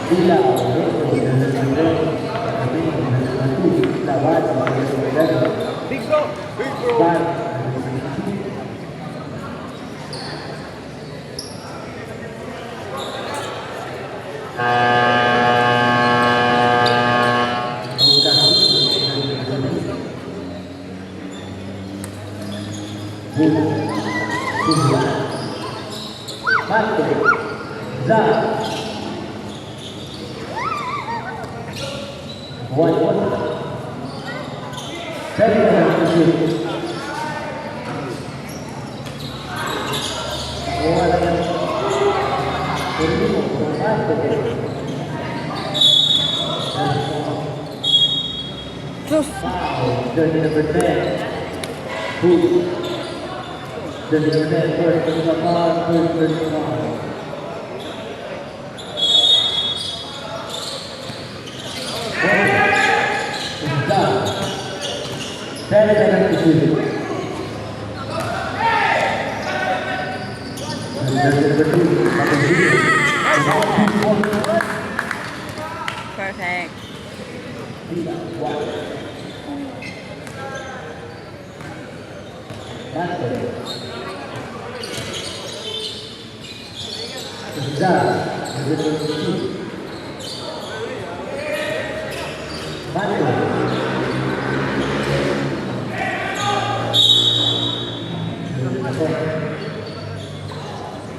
Dilaw, Laban, Big bro! Big bro! Ban, Mate, Za, 1, 7, Sus. Jersey number 10. Who? Jersey number 10, first personal foul, first personal foul. One. 10 seconds to shoot. Jersey number 2, number 2. Perfect.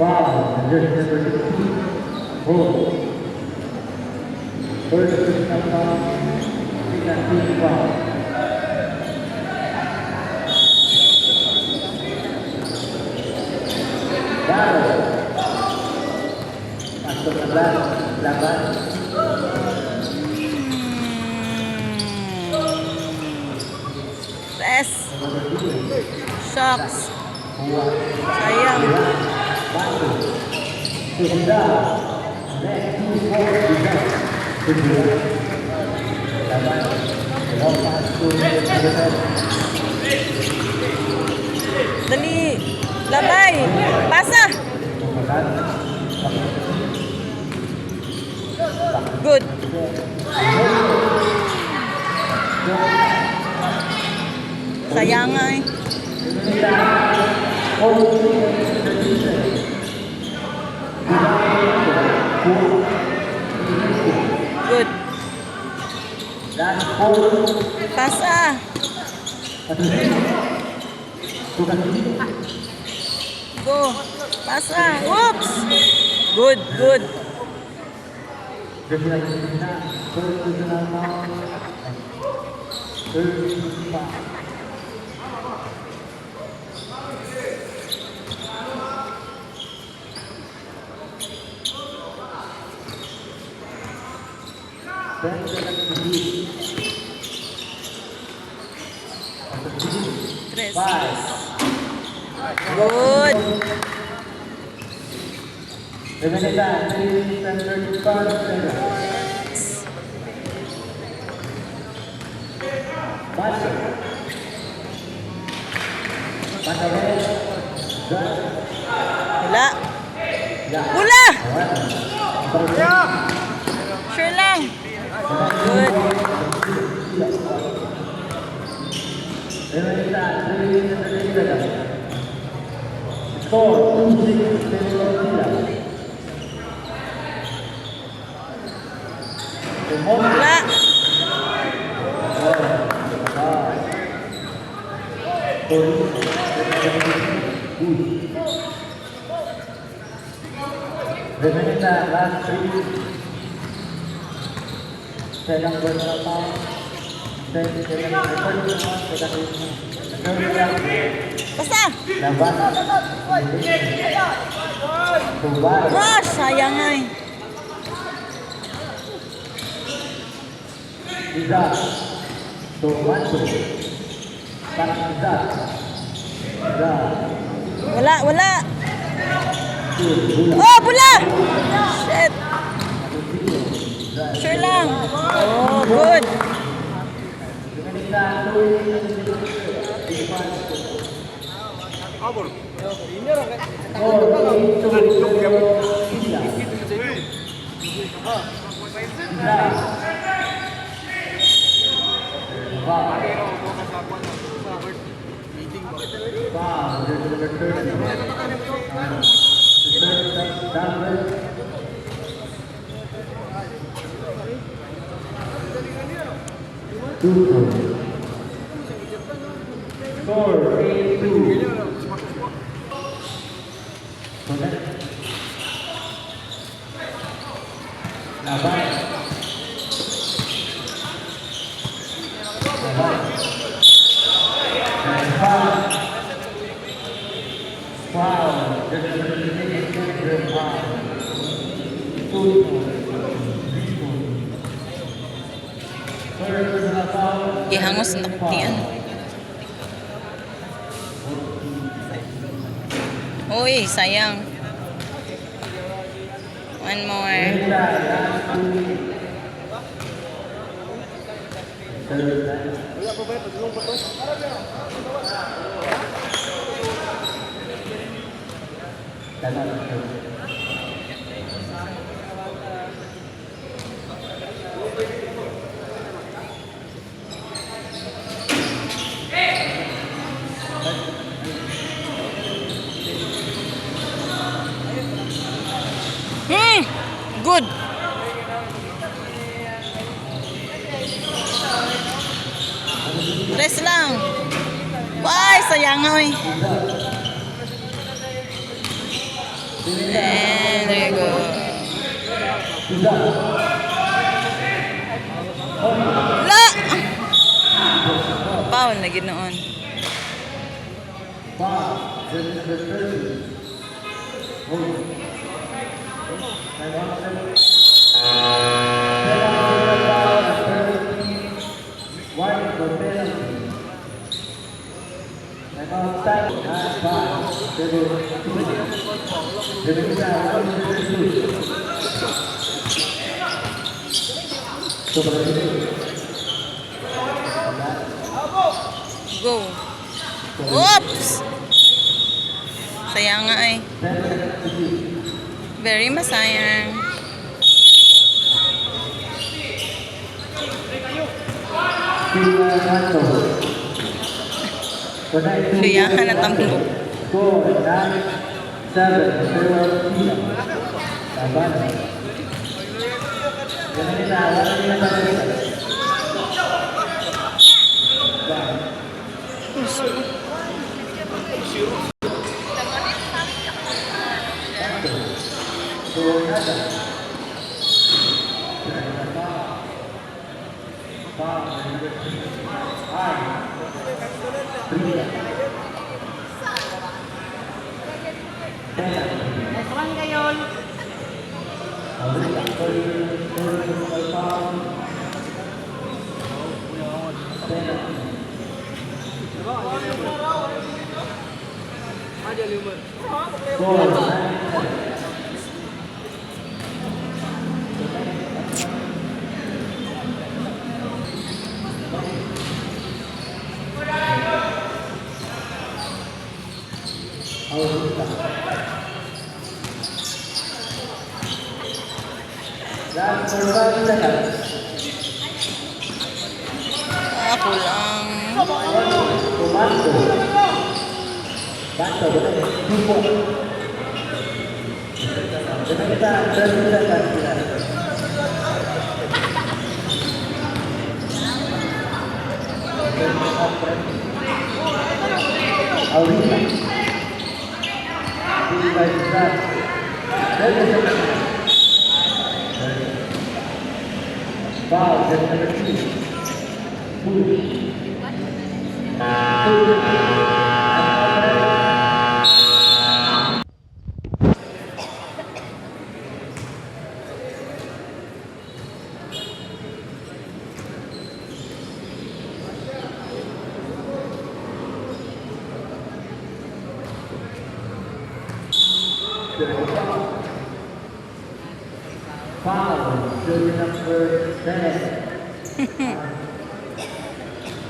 Foul, jersey number 16, hold. First personal foul, second team foul. Battle. Pasok na ba? Laban. Yes. Shucks. Sayang. Battle. Sunda. Next, 2, 4, Sunda. Sunda. Laban. Long pass to number 10. Dali. Labay. Pasa. Good. Sayang nga eh. Good. Last 4. Pasa. Go. Pasa. Oops. Good, good. Jersey number 69, first personal foul, third team foul. 10 seconds to shoot. Tres. 5. Good. Remaining time, 3 minutes and 35 seconds. Basket. Patawen. Drive. Wala. Yeah. Wala. Yeah. Sure lang. Good. Remaining time, 3 minutes and 30 seconds. Score, 2-6, favor of Sila. Wala. Remaining time, last 3. Second personal foul. Second, second, third personal, second personal. Third personal. Pasa. Laban. Tubar. Rush. Sayang nga eh. Isa. 2-1-2. Parang isa. Isa. Wala, wala. Two. Bula. Oh, bula! Shit. Sure lang. Oh, good. Remaining time, 2 minutes and 35 seconds. Score, 8-2, Sila. Isa. Foul. Foul. Jersey number 30. The third number. Two. Score, 8-2. Connect. Laban. Laban. And foul. Foul. Jersey number 26, foul. Two. Zero. Third personal foul. Gihangos na kutian. Uy, sayang. One more. Third. Wala pa ba yun? Padulong pa to? Tama. Good. Tres lang. Why, sayang oy. And there you go. La! Foul na ginoon. Foul, jersey number 30. Hold. Nine, one, seven. Penalty, foul, penalty. One for penalty. Nine, one, seven, nine, five, seven, two. Seven, seven, one, two. So, Go. Oops! Sayang nga eh. Very masayang. Kaya na tambo. Score 9-7, zero, Pila. Laban. Ganun na, wala na yung So, nada. Foul, number 5. Three. Nice one kayo. Last for 5 seconds. Ah, kulang. Comando. Banto, 2 points. Remember, 30 seconds. Aurita. By Isaac. 30 seconds. Foul, jersey number 2. Push. Two. Foul, jersey number 10.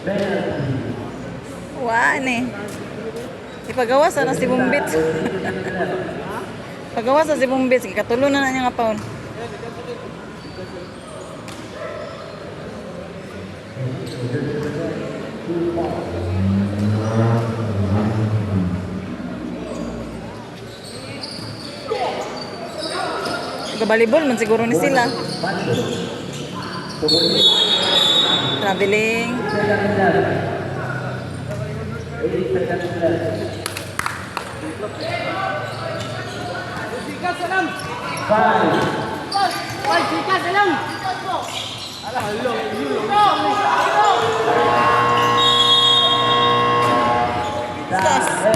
Penalty. Waan eh. Ipagawas na si Bumbit. Pagawas na si Bumbit. Katulo na na niya nga paon. Jersey number 10, 2 fouls. Gabalibol man siguro ni sila. Manso. Tumulit. Traveling. 6 seconds left. 8 seconds left. Sikas lang! 5, Ay, sikas lang! Ala, hello. Sus.